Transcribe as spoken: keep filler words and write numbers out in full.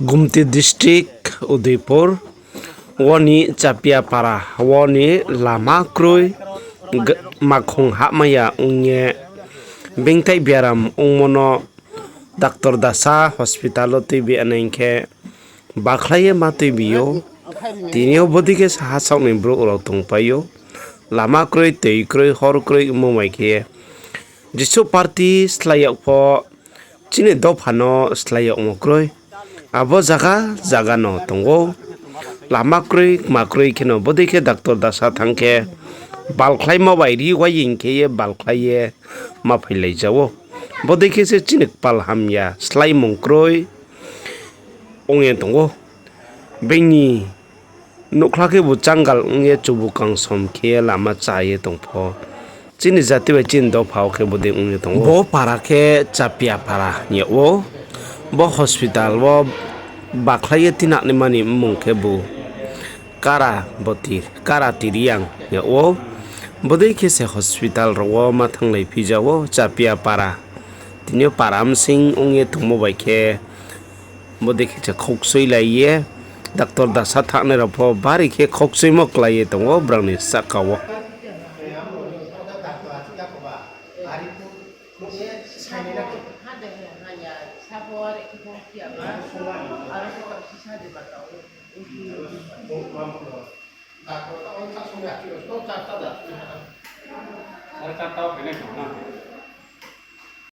Kumti district Udaipur wo ni Chapia para wo ni lama kroi, makhong hahmai ya ong ye beingtai biaram ongmo no doctor dasa hospital wo tuibi nai khe bakhlai ye ma tuibi ou. Tini yo bodei khe saha saoh ni brouh rao tongpai ou. Lama kroi, toi kroi, hor kroi ongmo bai khe jesuh party slái yag pho chini dopha no slái yagmo kroi. Abo zaga zaga no tong ou. Lama kroi, kma kroi kheno bodei khe doctor dasa thanng khe balkhlaimo bai ri wai hing khe ye balkhlai ye ma phailai ja ou. Bodei khe se chini kpal hamya sláimung kroi ong ye tong ou. Being ni nouhkhla khebu changal ong ye chubu kangsom khe ye lama chá ye tong pho, chini jati bai chini dopha wo khe bodei ong ye tong ou. Bo para khe Chapia para hing yag ou. Bo hospital wo bakhlai ye tinangnaima ni mmung khebu Kara Boti, Kara Tiriang hing yag ou. Bodei khe se hospital rao wo ma thannglai phi ja ou, Chapia para. Tini yo para bsing ong ye tongmo bai khe bodei khe se khoksoilai ye, doctor dasa thanngnai rao pho bari khe khoksoimo klái ye tong ou brao ni sahka wo.